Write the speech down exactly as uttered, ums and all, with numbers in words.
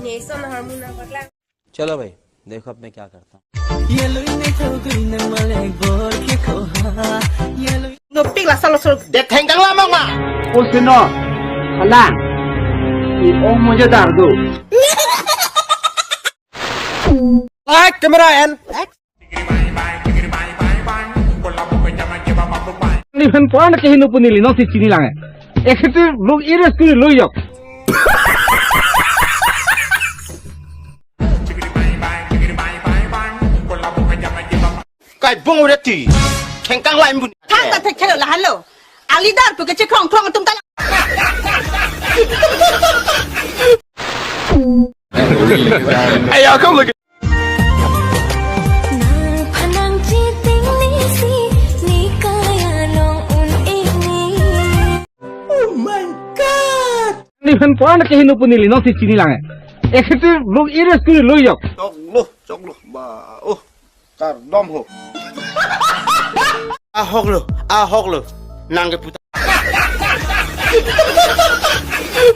Eson harmon nangpaklang. चलो भाई, देखो अब मैं क्या करता हूँ। Dopik la salo sur. De thengkang lamang ma. O sino. Alang. I ong moja dardo. Light, camera, and action. Niphan puan ke hinu puni li, no si chini lang eh. Executive look iris kuri lo yok. Kai bong udah ti. Thengkang lain bun. Thang ta thek khelo la halo. Ali dar pu ke chekrong krong atum ta la. Hey, y'all, come look at. Nang phanang cheating ni si, ni kaya long un ini. Oh my God! Niphan puan ke hinu puni li, no si chini lang eh. Executive look iris kuri lo yok. Choklo, choklo. Ba, oh. Kardom ho. Ahok lo, ahok lo. Nang ke puta.